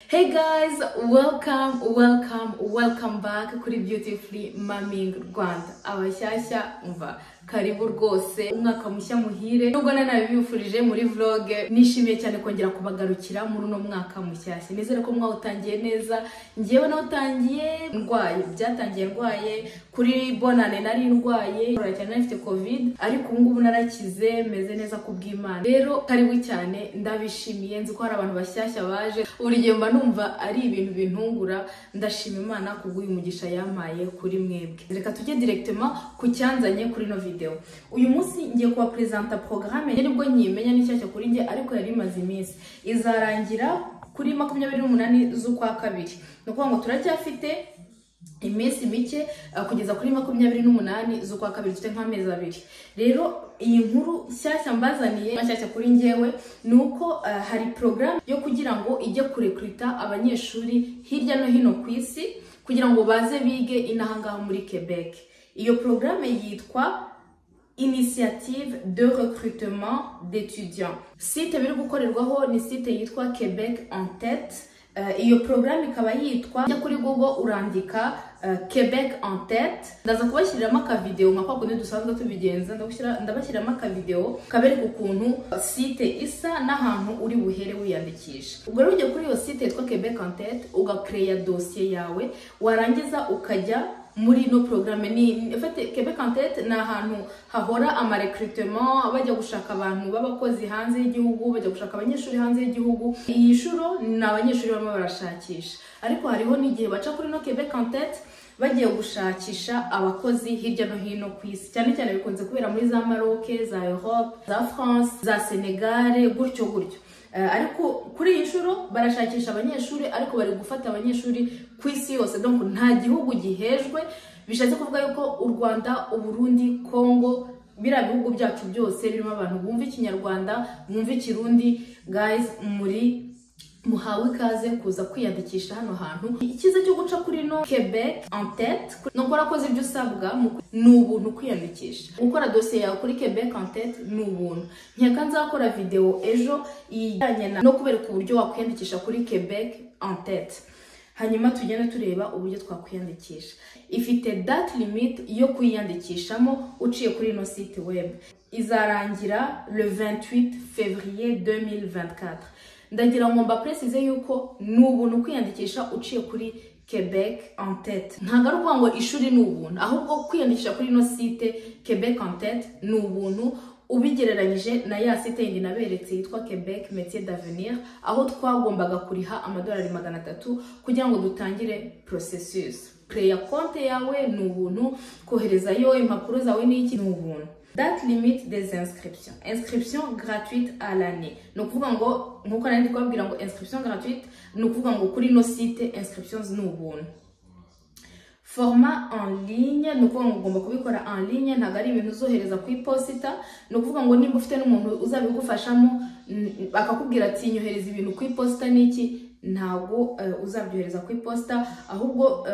Hey guys, welcome, welcome, welcome back kuri Beautifully Maming Rwanda. Abashyashya, umva, karibu rwose, umwaka mushya muhire. Nubwo nanabibifurije muri vlog, nishimiye cyane kongera kubagarukira muri uno mwaka mushyashya. Nizere ko mwawutangiye neza. Njyewe nawutangiye ndwaye, byatangiye ndwaye, kuri bonane nari ndwaye, cyane nari mfite COVID, ariko ubu ngubu narakize, meze neza kubw'Imana. Rero karibu cyane, ndabishimiye, nzi ko hari abantu bashyashya baje. Buri gihe mba numva ari ibintu bintungura, ndashima Imana kubw'uyu mugisha yampaye kuri mwebwe. Reka tujye directement ku cyanzanye kuri no video. Uyu munsi ngiye kubapresenta programme, nibwo nyimenya ni nshyashya kuri njye, ariko yari imaze iminsi. Izarangira kuri 28 z'ukwa kabiri. Ni ukuvuga ngo turacyafite iminsi mike kugeza kuri 28 z'ukwa kabiri, dufite nk'amezi abiri. Rero iyi nkuru nshyashya mbazaniye, nshyashya kuri njyewe, ni uko hari programme yo kugira ngo ijye kurekrita abanyeshuri hirya no hino ku isi kugira ngo baze bige inahangaha muri Quebec. Iyo programme yitwa Initiative de recrutement d'étudiants. Site biri gukorerwaho ni site yitwa Quebec en tête. Iyo programme ikaba yitwa, ujya kuri Google urandika Quebec en tête. Ndaza kubashyiriramo akavideo nka kwa kundi dusanzwe tubigenza, ndabashyiriramo akavideo kabereka ukuntu site isa n'ahantu uri buhere wiyandikisha. Ubwo rero ujya kuri iyo site yitwa Quebec en tête, ugakreya dossier yawe, warangiza ukajya muri no programme. Ni en fait Quebec en tête ni ahantu hahora ama recrutement, bajya gushaka abantu b'abakozi hanze y'igihugu, bajya gushaka abanyeshuri hanze y'igihugu. Iyi shuro ni abanyeshuri barimo barashakisha, ariko hariho n'igihe baca kuri no Quebec en tête bagiye gushakisha abakozi hirya no hino ku isi. Cyane cyane bikunze kubera muri za Maroc, za Europe, za France, za Senegal, gutyo gutyo. Ariko kuri iyi nshuro barashakisha abanyeshuri, ariko bari gufata abanyeshuri ku isi yose, donc nta gihugu gihejwe. Bishatse kuvuga yuko u Rwanda, u Burundi, Congo, biriya bihugu byacu byose birimo abantu bumva Ikinyarwanda, bumva Ikirundi, guys, muri muhawe ikaze kuza kwiyandikisha hano hantu. Icyiza cyo guca kuri no Quebec en tête ni uko warakoze ibyo usabwa, ni ubuntu kwiyandikisha. Gukora dosiye yawe kuri Quebec en tête ni ubuntu. Nkeka nzakora video ejo ijyanye no kubereka uburyo wakwiyandikisha kuri Quebec en tête, hanyuma tugende tureba uburyo twakwiyandikisha. Ifite date limite yo kwiyandikishamo uciye kuri ino site web, izarangira le 28 février 2024. Ndagira ngo mbapresize yuko ni ubuntu kwiyandikisha uciye kuri Quebec en tête. Ntabwo ari ukuvuga ngo ishuri ni ubuntu, ahubwo kwiyandikisha kuri ino site Quebec en tête ni ubuntu, ubigereranyije na ya site yindi naberetse yitwa Quebec Métier d'avenir, aho twagombaga kuriha amadolari 300 kugira ngo dutangire processus. Creya konte yawe ni ubuntu, koherezayo impapuro zawe n'iki ni ubuntu. Date limite des inscriptions. Inscription gratuite à l'année. Ni ukuvuga ngo nkuko nari ndi kubabwira ngo inscription gratuite, ni ukuvuga ngo kuri ino site inscriptions ni ubuntu. Format en ligne, ni ukuvuga ngo ugomba kubikora en ligne, ntabwo ari ibintu uzohereza ku iposita. Ni ukuvuga ngo nimba ufite n'umuntu uzabigufashamo akakubwira ati nyohereza ibintu ku iposita n'iki, ntabwo uzabyohereza ku iposita, ahubwo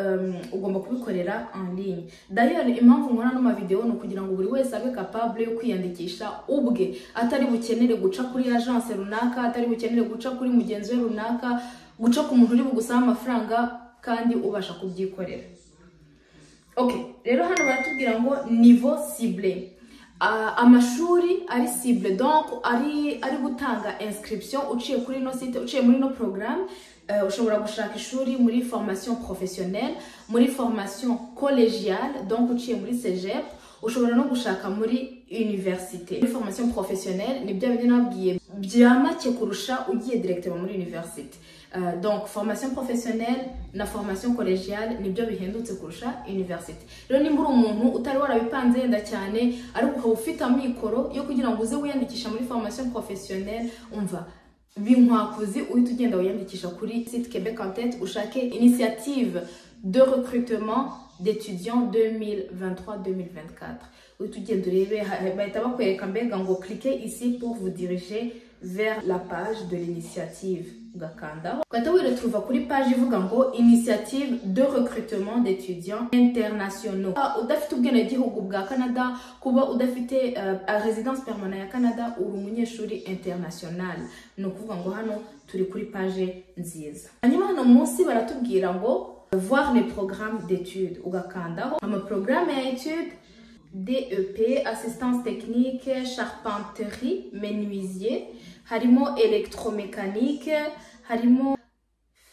ugomba kubikorera en ligne. D'ailleurs impamvu nkora no ma video ni ukugira ngo buri wese abe capable yo kwiyandikisha ubwe, atari bukenere guca kuri agence runaka, atari bukenere guca kuri mugenzi we runaka, guca ku muntu uri bugusaba amafaranga, kandi ubasha kubyikorera. Okay, rero hano baratubwira ngo niveau ciblé. Amashuri ari cible, donc ari gutanga inscription uciye kuri no site, uciye muri no programme. Ushobora gushaka ishuri muri formation professionnelle, muri formation collégiale, donc uciye muri cégep, ushobora no gushaka muri université. Muri formation professionnelle ni bya bindi nabwiye bya make kurusha ugiye directement muri université. Donc formation professionnelle na formation collégiale nibyo bihendutse kurusha université. Rero nimba uri umuntu utari warabipanze yenda cyane, ariko ukaba ufite amikoro yo kugira ngo uze wiyandikisha muri formation professionnelle, umva binkwakuzi uhita ugenda wiyandikisha kuri site Quebec en tête, ushake initiative de recrutement d'étudiants 2023-2024, uhita ugenda urebe, bahita bakwereka mbega ngo cliquez ici pour vous diriger vers la page de l'initiative. Ugakandaho, ugahita wiretrouva kuri page ivuga ngo "Initiative de recrutement d'étudiants internationaux". Udafite ubwenegihugu bwa Canada, kuba udafite résidence permanente ya Canada, uri umunyeshuri international. Ni ukuvuga ngo hano turi kuri page nziza. Hanyuma hano munsi baratubwira ngo "Voir les programmes d'études". Ugakandaho, amaprogrammes ya études: DEP, assistance technique, charpenterie, menuisier, harimo électromécanique, harimo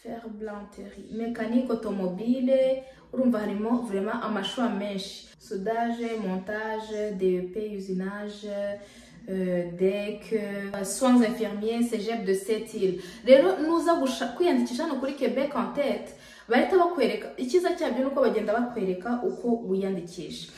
ferblanterie, mécanique automobile. Urumva harimo vraiment amachoix menshi: soudage, montage, DEP, usinage, DEC, soins infirmiers, cégep de Sept-Îles. Rero nuza kwiyandikisha hano kuri Quebec en tête, bahita bakwereka. Icyiza cyabyo nuko bagenda bakwereka uko wiyandikisha.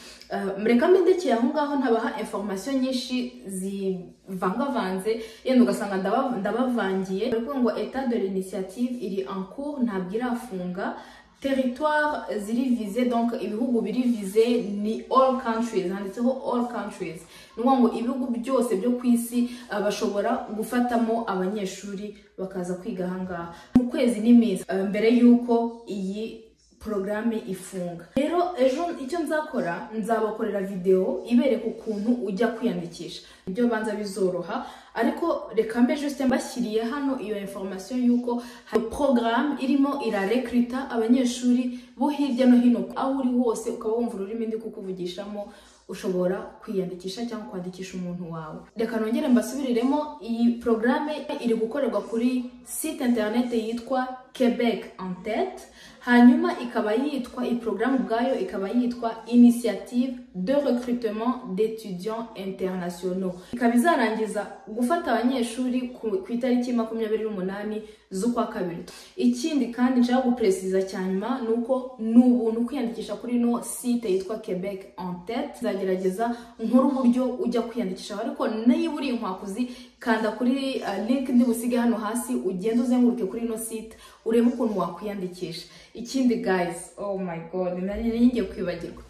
Reka mbe ndekeye aho ngaho, ntabaha information nyinshi zivangavanze, yenda ugasanga ndabavangiye. Bari kuvuga ngo état de l'initiative iri en cours, ntabwo irafunga. Territoire ziri visé, donc ibihugu biri visé ni all countries, handitseho all countries. Ni ukuvuga ngo ibihugu byose byo ku isi bashobora gufatamo abanyeshuri bakaza kwiga ahangaha mu kwezi n'iminsi mbere y'uko iyi porogaramu ifunga. Rero ejo icyo nzakora, nzabakorera videwo ibereka ukuntu ujya kwiyandikisha, ibyo banza bizoroha. Ariko reka mbe juste mbashyiriye hano iyo information y'uko hari porogaramu irimo irarecruta abanyeshuri bo hirya no hino. Aho uri hose ukaba wumva ururimi ndi kukuvugishamo, ushobora kwiyandikisha cyangwa kwandikisha umuntu wawe. Reka nongere mbasubiriremo: iyi porogaramu iri gukorerwa kuri site internet yitwa Quebec en tête, hanyuma ikaba yitwa, iyi porogaramu ubwayo ikaba yitwa Initiative de recrutement d'étudiants internationaux, ikaba izarangiza gufata abanyeshuri ku itariki 28 z'ukwa kabiri. Ikindi kandi nshaka gupresiza cyanyuma ni uko ni ubuntu kwiyandikisha kuri ino site yitwa Quebec en tête. Nzagerageza nkore uburyo ujya kwiyandikisha, ariko niba uri inkwakuzi, kanda kuri link ndi busige hano hasi, ugende uzenguruke kuri ino site urebe ukuntu wakwiyandikisha. Ikindi guys, oh my God, nari ngiye kwibagirwa: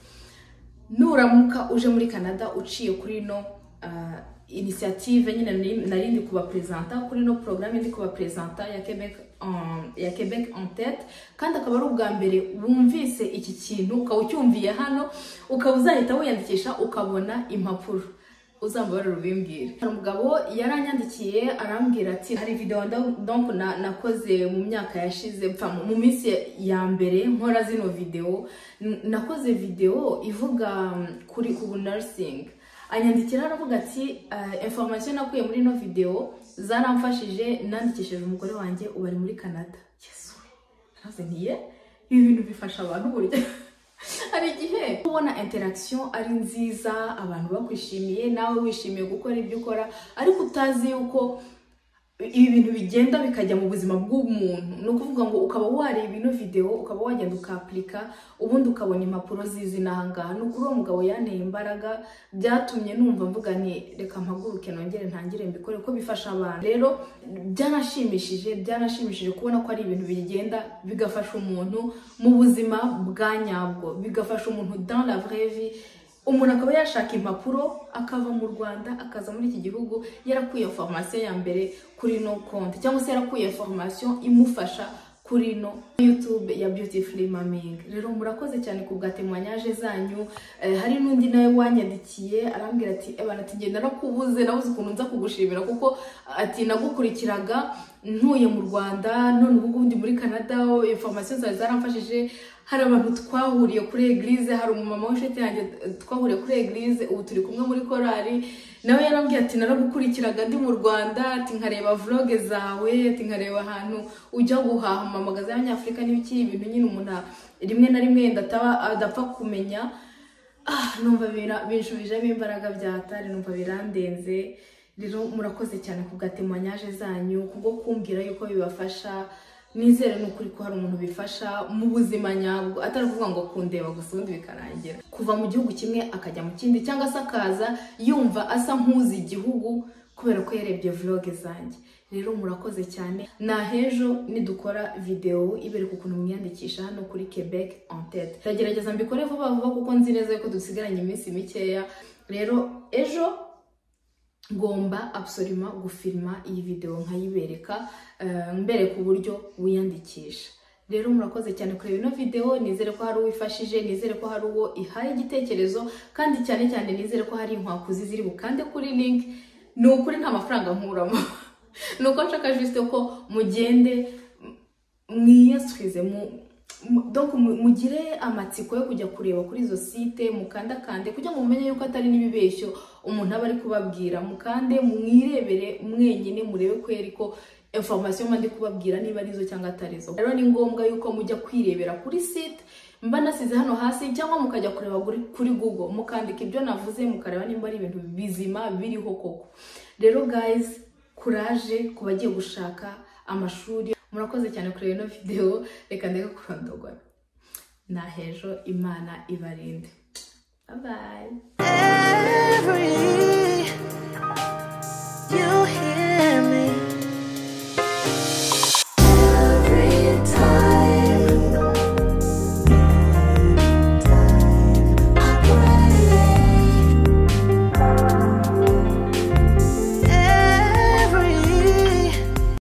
nuramuka uje muri Canada uciye kuri ino initiative nyine nari ndi kubapresenta, kuri ino porogaramu ndi kubapresenta ya Quebec en tête, kandi akaba ari ubwa mbere wumvise iki kintu, ukaba ucyumviye hano, ukaba uzahita wiyandikisha ukabona impapuro, uzambabarira ubimbwire. Hari umugabo yaranyandikiye, arambwira ati hari video donc nakoze mu myaka yashize, pfa mu minsi ya mbere nkora zino video, nakoze video ivuga kuri ku nursing. Anyandikira aravuga ati "Information nakuye muri ino video zaramfashije, nandikishije umugore wanjye, ubu ari muri Canada." Yesu, naravuze nti ye, ibi bintu bifasha abantu burya. Hari igihe ubona interaction ari nziza, abantu bakwishimiye, nawe wishimiye gukora ibyo ukora, ariko utazi yuko ibi bintu bigenda bikajya mu buzima bw'umuntu. Ni ukuvuga ngo ukaba wareba ino video, ukaba wagenda ukaplika, ubundi ukabona impapuro zizi n'ahangaha. Ni ukuri uwo mugabo yanteye imbaraga, byatumye numva mvuga nti reka mpaguruke nongere ntangire mbikore ko bifasha abantu. Rero byanashimishije kubona ko ari ibintu bigenda bigafasha umuntu mu buzima bwa nyabwo, bigafasha umuntu dans la vraie vie, umuntu akaba yashaka impapuro akava mu Rwanda akaza muri iki gihugu yarakuye formation ya mbere kuri no konti, cyangwa se yarakuye formation imufasha kuri no YouTube ya Beautifully Maming. Rero murakoze cyane ku bwa témoignage zanyu. Hari n'undi nawe wanyandikiye, arambwira ati "Ebana," ati "ngenda nakubuze, nabuze ukuntu nza kugushimira," kuko ati "nagukurikiraga ntuye mu Rwanda, none ubu ngubu ndi muri Canada, information zawe zaramfashije." Hari abantu twahuriye kuri église, hari umumama w'inshuti yanjye twahuriye kuri église, ubu turi kumwe muri korali, nawe yarambwiye ati "Naragukurikiraga ndi mu Rwanda," ati "nkareba vlog zawe," ati "nkareba ahantu ujya guhaha mu mamagazi y'Abanyafurika n'ibiki," ibintu nyine umuntu rimwe na rimwe yenda ataba adapfa kumenya. Numva binshubijemo imbaraga bya hatari, numva birandenze. Rero murakoze cyane ku bwa témoignage zanyu, kubwo kumbwira yuko bibafasha. Nizere ni ukuri ko hari umuntu bifasha mu buzima nyabwo, atari ukuvuga ngo kundeba gusa ubundi bikarangira, kuva mu gihugu kimwe akajya mu kindi, cyangwa se akaza yumva asa nk'uzi igihugu kubera ko yarebye vlog zanjye. Rero murakoze cyane. Nahejo nidukora video ibereka ukuntu mwiyandikisha hano kuri Quebec en tête. Ndagerageza mbikore vuba vuba kuko nzi neza yuko dusigaranye iminsi mikeya. Rero ejo Ngomba absolument gufilma iyi video nkayibereka, mbereka uburyo wiyandikisha. Rero murakoze cyane kureba ino video, nizere ko hari uwifashije, nizere ko hari uwo ihaye igitekerezo, kandi cyane cyane nizere ko hari inkwakuzi ziri bukande kuri link. Ni ukuri nta mafaranga nkuramo, nuko nshaka juste ko mugende mwiyaswize, donc mugire amatsiko yo kujya kureba kuri izo site, mukandakande kugira ngo mumenye yuko atari n'ibibeshyo umuntu aba ari kubabwira. Mukande mwirebere mwenyine, murebe kweri ko information mba ndi kubabwira niba arizo cyangwa atarizo. Rero ni ngombwa yuko mujya kwirebera kuri site mba nasize hano hasi, cyangwa mukajya kureba kuri Google, mukandika ibyo navuze, mukareba nimba ari ibintu bizima biriho koko. Rero guys, courage ku bagiye gushaka amashuri. Murakoze cyane kureba ino video, reka ndeke kurondogora. Nahejo, Imana ibarinde. Bye bye. Every you hear